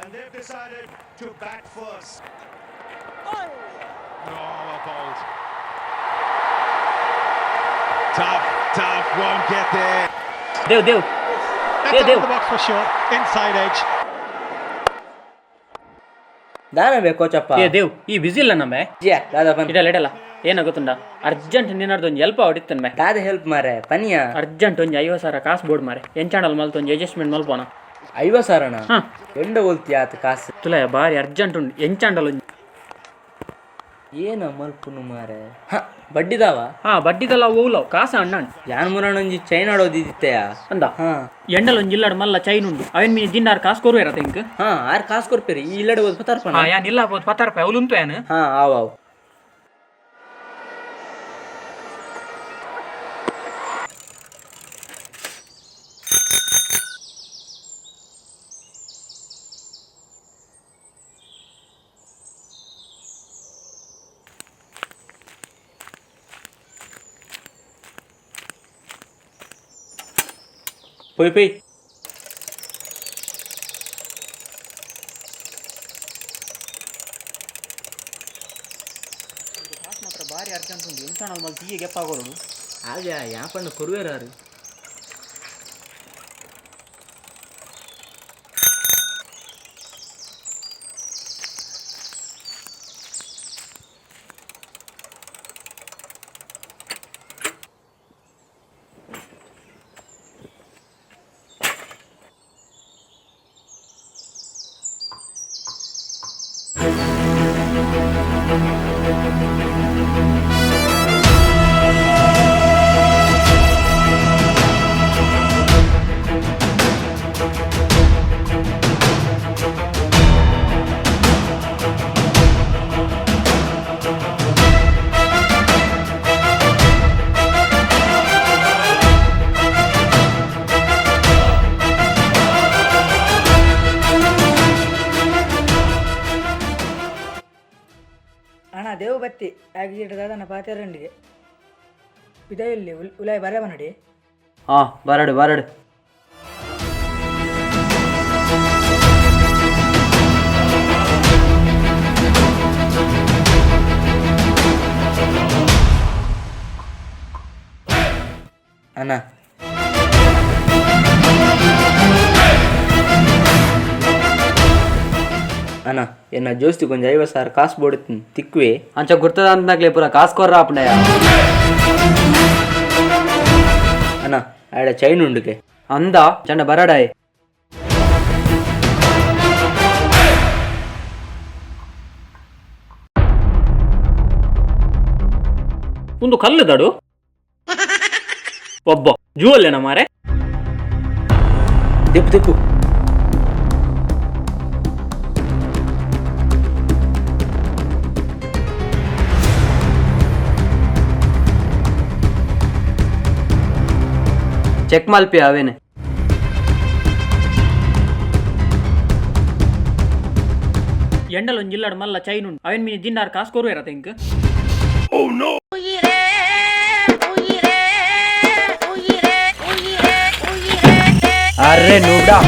And they've decided to bat first. Oh, well bowled. Tough, tough, won't get there. Dev Dev That's Dev, out Dev. of the box for sure. Inside edge. ದಾನ ಬೇಕು ಕೋಚಪ್ಪ. ಏ ದೇವ್, ಈ ಬಿಸಿ ಇಲ್ಲ ನಮ್ಮೆ. ಜಿಯಾ ದಾದಾ ಬನ್. ಇಡಲ್ಲ ಇಡಲ್ಲ, ಏನಾಗುತ್ತುಂಡ, urgent ನಿನ್ನರ್ದು ಒಂಜಿ ಎಲ್ಪ ಹೊಡಿತನ್ ಮೇ. ದಾದ help ಮಾರೆ ಪನಿಯ. Urgent ಒಂಜಿ 50,000 ಕಾಸು ಬೋರ್ಡ್ ಮಾರೆ, ಎಂಚಾಣಲ್ ಮಲ್ತು ಒಂಜಿ ಅಡ್ಜಸ್ಟ್ಮೆಂಟ್ ಮಲ್ಪೋಣ. 50,000ನ? ಹಾ. ಎಂಡ ಒಲ್ತಿ ಆತ ಕಾಸು? ತುಲಯ, ಬಾರಿ ಅರ್ಜೆಂಟ್ ಉಂಡು, ಎಂಚಾಂಡಲ್ ಒಂಜಿ. ಏನ ಮಲ್ಪುನು ಮಾರೆ? ಹ, ಬಡ್ಡಿದಾವ? ಹಾ, ಬಡ್ಡಿದಲ್ಲ ಓಲವ್ ಕಾಸ ಅಣ್ಣನ್. ಯಾನ್ ಮುರಾಣೊಂಜಿ ಚೈನ್ ಆಡೋದಿತ್ತೆಯ. ಅಂದ? ಹಾ. ಎಂಡಲ್ ಒಂಜಿ ಇಲ್ಲಡ್ ಮಲ್ಲ ಚೈನ್ ಉಂಡು, ಅವೇನ್ ಮೀ ದಿನಾರ್ ಕಾಸು ಕೊರುವೆರ ತಿಂಕ್? ಹಾ, ಆರ್ ಕಾಸು ಕೊರ್ಪೇರಿ, ಈ ಇಲ್ಲಡೆ ಓದ್ ಪತ್ತಾರ್ಪನ. ಹಾ, ಯಾನ್ ಇಲ್ಲ ಬೋದು ಪತ್ತಾರಪ್ಪ ಅವಲುಂತು ಯಾನ್. ಹಾ, ಆವ್ ಆವ್. ಪೊಯ್ ಪೊಯ್. ಕಾಸು ಮಾತ್ರ ಬಾರಿ ಅರ್ಜೆಂಟ್ ಉಂಡು, ಎಂಚಾಣಲ್ ಮಲ್ತು ಈ ಗೆಪ್ಪಾಗೋಡು. ಆಗ ಯಾಪಣ್ಣ ಕೊರುವೇರಾರು. ಅಣ್ಣ, ದೇವು ಬತ್ತಿ ಆಗಿ ದಾದನ ಪಾತೆರಂಡಿಗೆ ಇಲ್ಲಿ ಉಲಾಯ್ ಬರ ಬನಡಿ. ಹಾ, ಬರಡು ಬರಡು. ಅಣ್ಣ, ಅಣ್ಣ, ಎನ್ನ ಜೋಸ್ತಿ ಕೊಂಚ 50,000 ಕಾಸು ಬೋಡುತ್ತೀನಿ, ತಿಕ್ಕುವೆ. ಅಂಚ ಗುರ್ತದ ಅಂತನಾಗ್ಲಿ ಪೂರ ಕಾಸು ಕೊರ್ರ ಅಪ್ಪಣಯ್ಯ. ಅಣ್ಣ, ಆಡ ಚೈನ್ ಉಂಡುಗೆ. ಅಂದ ಚಂಡ ಬರಡಾಯ್. ಒಂದು ಕಲ್ಲು ದಡು ಒಬ್ಬ ಜೂವಲ್ಲೇನ ಮಾರೆ. ತಿಪ್ಪು ತಿಪ್ಪು. ಚೆಕ್ ಮಲ್ಪಿ ಅವೇನೆ. ಎಂಡಲ್ ಒಂಜಿ ಇಲ್ಲಡ್ ಮಲ್ಲ ಚೈನ್ ಉಂಡು, ಅವೇನ್ ಮೀ ದಿನಾರ್ ಕಾಸು ಕೊರುವೆರ ತಿಂಕ್? உயிரே உயிரே உயிரே உயிரே உயிரே. ಅರೆ ನೂಬ್ಡಾ.